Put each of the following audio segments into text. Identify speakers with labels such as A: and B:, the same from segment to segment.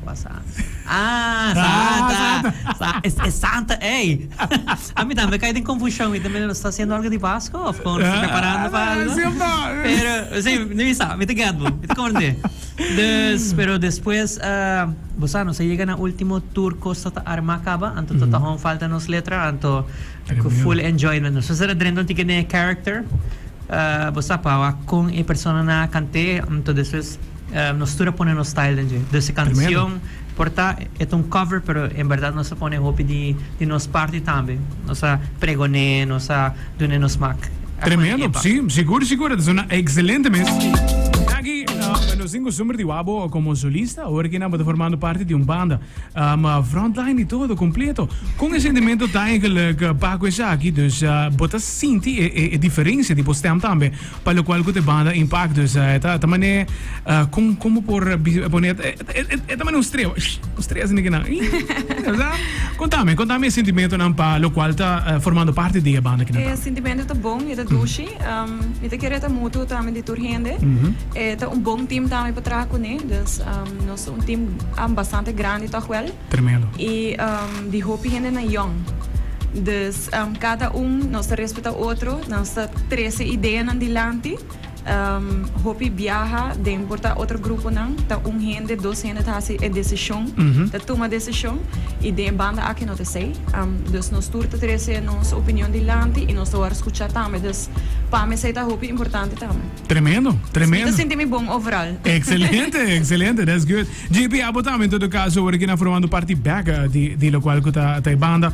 A: Cua Santa? Ah, Santa! Sa, e, e Santa ey! Ami tambe a cay den confusion, mi tambe nos ta haciendo algo di Pasco of con nos ta preparando pa algo?
B: Sí of no?
A: Pero, sí, no mi sa, mi ta get bo, mi ta comprende. Dus, pero despues, bo sa, nos a yega na ultimo tur cos ta ta arma caba, anto ta ta hon falta nos letra, anto cu full enjoyment. Nos a drenta un tiki den e character, bo sa, pa wak con e personanan a cant'é, anto despues nos tur a pone nos style den dje. Dus e cancion por ta, e ta un cover, pero en berdad nos a pone hopi di nos parti tambe. Nos a pregon'é, nos a dun'é nos smak.
B: Tremendo, sí, sigur, sigur, e ta sona excelente mes. Aki nos tin costumber di wak bo como solista, awor aki nan bo ta formando parti di un banda. Frontline y todo, completo. Con e sentimento ta eigenlijk pa cu esaki? Dus bo ta sinti e diferencia di bo stem tambe pa locual cu ta e banda Impact. Dus e ta mane con con bo por pone e ta mane un strea, un strea asina kinan. Contame, contame e sentimentonan pa locual ta formando parti di e banda kinan
C: tambe. E sentimento ta bon, e ta dushi. Mi ta kere ta mutuo tambe di tur hende. E ta un bon team tambe pa traha cune. Dus nos ta un team bastante grandi toch wel.
B: Tremendo.
C: Y di hopi hendenan yong. Dus cada un nos ta respeta otro, nos ta trece ideanan dilanti. Hopi biaha den por ta otro gruponan ta un hende, dos hende ta haci e decision, ta tuma decision y den e banda aki no ta esey. Dus nos tur ta trece nos opinion dilanti y nos ta worde scucha tambe. Dus pa mi esey ta hopi importante tambe.
B: Tremendo, tremendo.
C: Mi ta sinti mi bon overal.
B: Excelente, excelente, that's good. JP, abo tambe en todo caso ora ki nan formando parti bek di di locual cu ta ta e banda.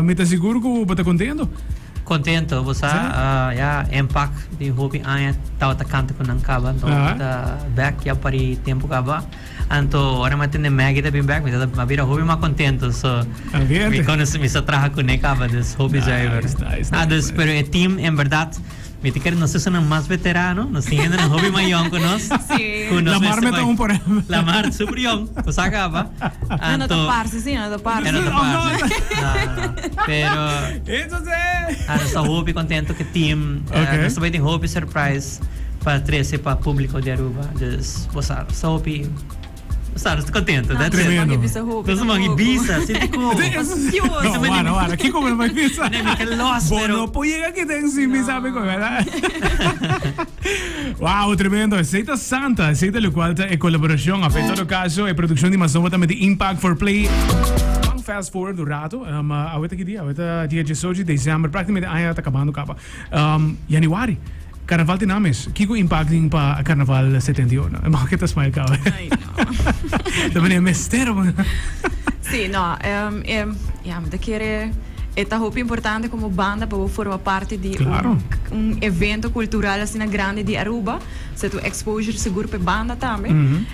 B: Mi ta sigur cu bo ta contento.
A: Contento, bo sa, ya Impact di hopi aña tabata canta cu nan caba, anto mi ta bek ya pari tempo caba. Anto ora mi a tende Maggie ta bin bek mi ta bira hopi mas contento, so mi conoce, mi sa traha cune caba, dus hopi zuiver. Ah, dus pero e team en berdad Mi ta kere nos esunnan mas veterano, nos tin hendenan hopi mas yong ku nos.
C: Sí.
A: Ku nos
B: Lamar
A: mester
B: me ta
A: bai.
B: un por ehempel.
A: Lamar super yong, bo sa kaba.
C: No, no ta
A: Anto,
C: parse, sí, no ta parse.
A: e no ta parse. No, no. Pero
B: Eso sí.
A: ah, nos ta hopi contento ku e team. Eh,
B: Ok.
A: nos ta bai tin hopi surprise pa trese pa publico di Aruba. Dus bo sa, nos ta hopi Sa, nos ta contento.
C: No,
A: That's it.
B: Tremendo.
C: Nos bisa hopi.
A: Nos mag bisa, si te ko.
B: No, wara, wara. Kiko me mag bisa?
A: Nee, mi ke los,
B: Bo
A: pero
B: no por llega aquí ten sin mi sabe con, ¿verdad? Wow, tremendo. Esey ta Santa. Esey ta locual ta e colaboracion. Of en todo caso, e produccion di Masnova tambe di Impact for Play. Ban fast forward un rato. Um, awe ta ki dia? Awe ta dia 18 di december. Practicamente aña ta acabando caba. Um, januari. Carnaval tin nan mes. Kiko impact tin pa Carnaval 71? E ke ta smile caba.
C: Ay, no.
B: Ta mene mester.
C: Sí, no. Um, em, ja, mi ta kere e ta hopi importante como banda pa bo forma parti di
B: Claro.
C: un, un evento cultural asina grandi di Aruba. Sa ta un exposure sigur pa e banda tambe.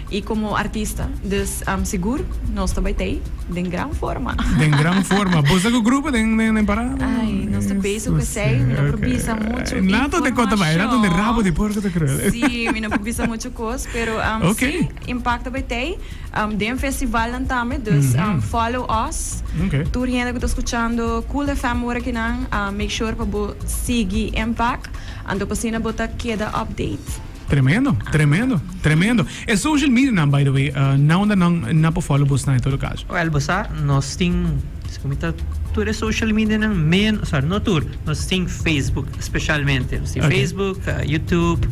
C: Y como artista. Dus um, sigur nos ta bai tei den gran forma.
B: Den gran forma. Bo sa cu grupo den den den parada?
C: Ay, nos ta bezig cu esey. Mi no por bisa mucho
B: Nato te cota bai, nato de rabo di porco ta cruel.
C: Sí, mi no por bisa mucho cos, pero um,
B: Okay.
C: sí, Impact ta bai tei. Um, den festivalnan tambe, dus um, follow us.
B: Okay.
C: Tur hende cu ta scuchando Cool FM ora kinan, um, make sure pa bo sigui Impact, anto pa asina bo ta keda update.
B: Tremendo, tremendo, tremendo. E social media nan, by the way, uh, na unda nan nan por follow bos nan en todo caso?
A: Well, bo sa, nos tin, segun mi ta, tur e social media nan, men, sorry, no tur, nos tin Facebook specialmente. Nos tin
B: Okay.
A: Facebook, uh, YouTube,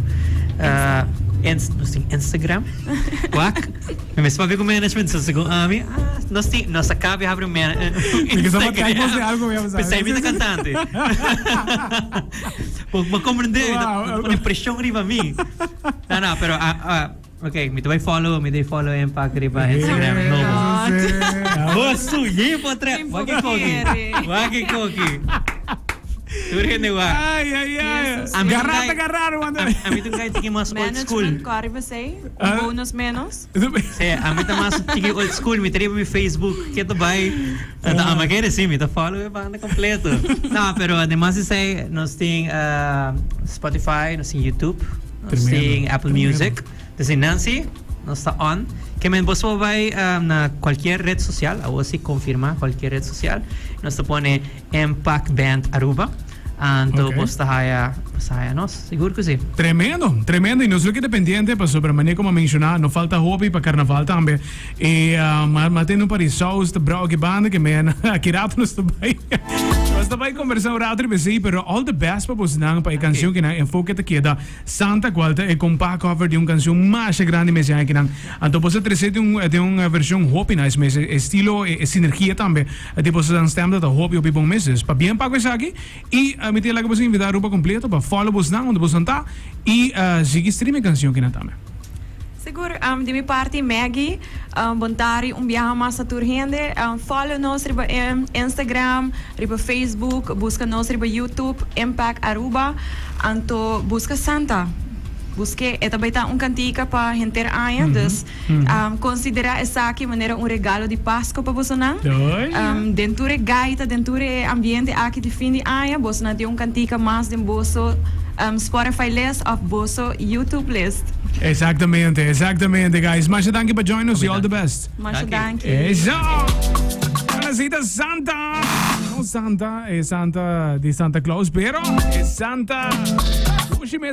A: uh, Ins- nos tin Instagram. Wak, mi mes papia ku management, so segun ami, ah, nos tin, nos a caba di habri un man, un
B: Mi ke sa
A: Instagram.
B: kijk bos de algo, mi a bisa.
A: Pensai mi ta cantante. Bo bo comprende, mi ta
B: Wow.
A: pone presion riba mi. No, no, pero ah, ah, ok, mi ta bai follow, mi ta bai follow Impact riba Instagram nobo. Bo su, ye po tre. Wak e koki. Wak e koki. Tur hende wak.
B: Ay, ay, ay.
C: Jesus.
A: A mi
B: Garrata,
A: tun
B: garrata, wanda.
A: A mi tun gai tiki mas old school.
C: Management kòri pa esei, un bonus menos.
A: Sí, a mi ta mas tiki old school, mi ta riba mi Facebook, ke ta bai. Anto ama kere sí, mi ta follow e banda completo. No, pero ademas di esei, nos tin Spotify, nos tin YouTube, nos tin Apple Music. Entonces Nancy, nos ta on. Ke men bos por bai na cualkier red social, awor si confirma cualkier red social, nos ta pone Impact Band Aruba. Anto bos ta haya. Pues haya nos, sigur cu si.
B: Tremendo, tremendo y nos lo keda pendiente pasobra manera como a menciona no falta hopi pa carnaval tambe y ma tene un par di saus ta brau aki banda ke men aki rato nos ta bay nos ta bay conversa un rato riba esey pero all the best pa bosnan pa e cancion kinan enfoke ta keda Santa cual ta e compa cover di un cancion masha grandi mes e aña kinan anto boso a trece den un den un version hopi nice mes e estilo e sinergia tambe di boso dan stem ta hopi hopi bon mes dus pabien pa cu esaki. Y mi tin laga boso invita Aruba completo pa follow bosnan unda bosnan ta y sigui stream e cancion kinan tambe.
C: Sigur, di mi parti Maggie, bon tardi un biaha mas na tur hende. Follow nos riba Instagram, riba Facebook, busca nos riba YouTube, Impact Aruba. Anto busca Santa, busque, e ta bay ta un cantica pa henter aña, dus Considera esaki manera un regalo di Pasco pa bosonan. Den tur e gaita, den tur e ambiente aki di fin di aña, bosonan tin un cantica mas den boso Spotify list of boso YouTube list.
B: Exactamente, exactamente guys. Masha danki pa join nos y all the best.
C: Masha danki.
B: Eso! Anacita Santa! No Santa, e Santa di Santa Claus, pero e Santa Dushi mes.